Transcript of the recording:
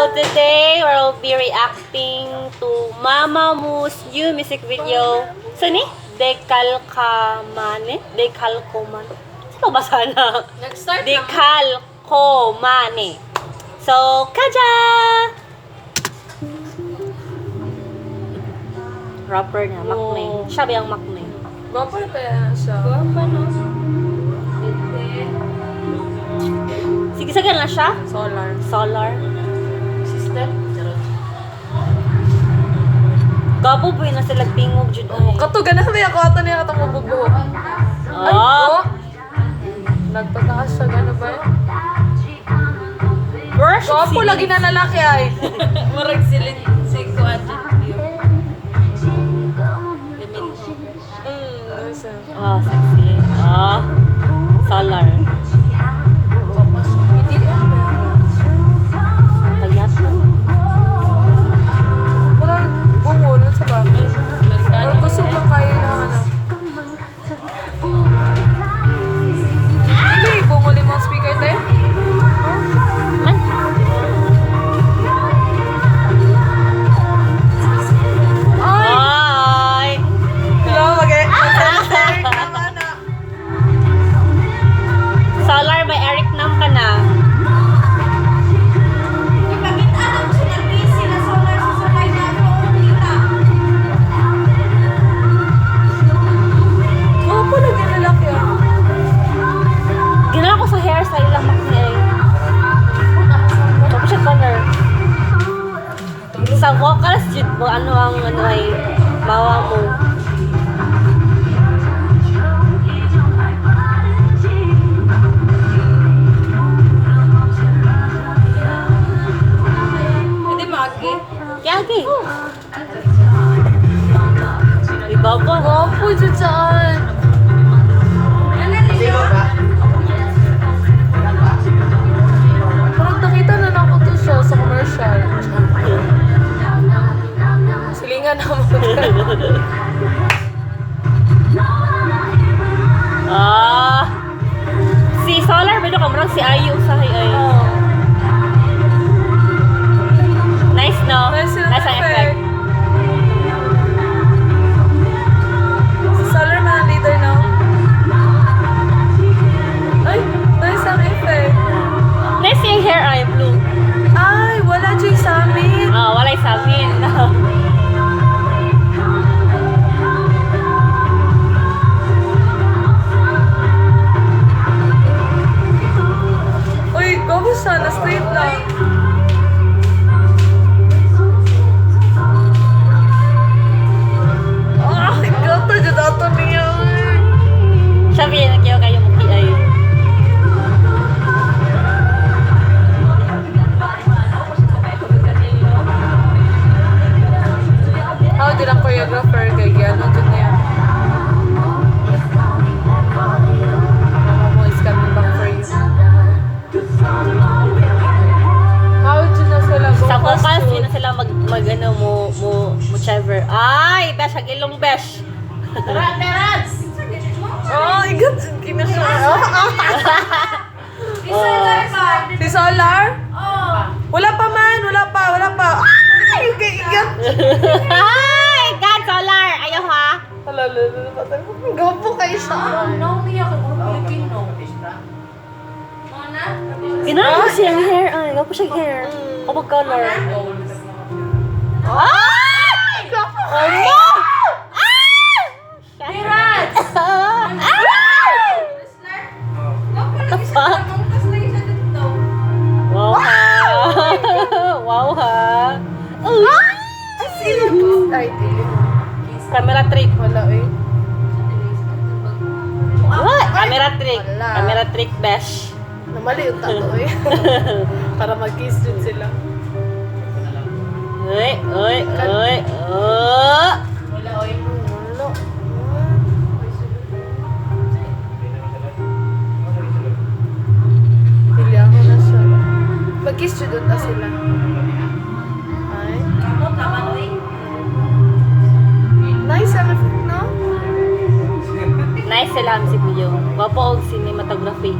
So today we'll be reacting to Mamamoo's new music video. So ni? Decalcamane? Decalcomane? Sino ba sana? Nag-start na. Decalcomane. So, kaja! Rapper niya, Makne. Oh. Siya ba yung Makne? Gwapo na pala siya. Gwapo, no? Sige, sige na siya. Solar. Solar. Sister? Charot. Gabo po yun na sila tingog jud ay. Kato, ganahan ba ako ato niya katong mabubuhok? Ay, Oh. oh! Nagpataas siya, gano'n ba yun? Worship Gwapo lagi na lalaki ay. Murag silid si Kuan Limit. Ano siya? Oh, sexy. Oh. Solar. Hindi Payat. Parang bungol sa ba? Parang kusog lang kayo na ano. Hindi, bungol yung mga speaker tayo. Man. Ay! Ay! Hello, mag-e- Tama na. Solar, may Eric Nam ka na. Gwapo lagi na lalaki ah. Ginawa ko sa hairstyle lang makni ay. Tapos siya color. Sa vocals, jud mo, ano ang ano ay bawa mo. Hindi magi. Kaya, okay. Iba ba? Gwapo dyan saan. Parang nakita na nako to siya sa commercial. Silingan na mo. Ah. Si Solar, medyo kamurang si Ayu sa ay. Oh. Nice, no? Nice yung Nice ang effect. effect. Si Solar man ang leader, no? Ay, nice ang effect. Nice yung hair ay blue. Ay, wala dyan sa amin. Ah, walay sa amin. Uy, gwapo siya. Na-straight lang. Ah, gato dyan ato niya. Siya pinagkiyo kayo muki ay. Ako din ang choreographer kay Giano dyan niya. Mama mo is coming back for you. How did na sila go Sa vocals, costume? yun na sila mag, mag ano, mo, mo, mo chever. Ay, besh, ang ilong besh. Tara, terats! Oh, igat. Kina siya. Si Solar ba? Si Solar? Oh. Wala pa man. Wala pa. Wala pa. Ay, igat. Ay, God, Solar! Ayaw ha? Hala, hala, hala. Patay. Gapo kayo siya. No, niya kay Pilipino. Mona? Ginano siya ang hair. Ay, gapo siya hair. O mag color. Ay! Gapo Oh, no! Ah! Terats! Ah! Gwapo lagi siya. Mangkas lagi siya dito. Wow ha! Wow ha! Oh, Ay, sino? Ay, dili. Camera trick. Wala eh. What? Camera trick. Wala. Camera trick, besh. Namali yung tato eh. Para mag-kiss din sila. Uy, uy, uy, oh! Wala, oy. Wala. Dili ako na siya. Mag-kiss yun doon ta sila. Ay. Kamot naman, oy. Nice ang effect, no? Nice sila ang si Pio. Gwapo og cinematography.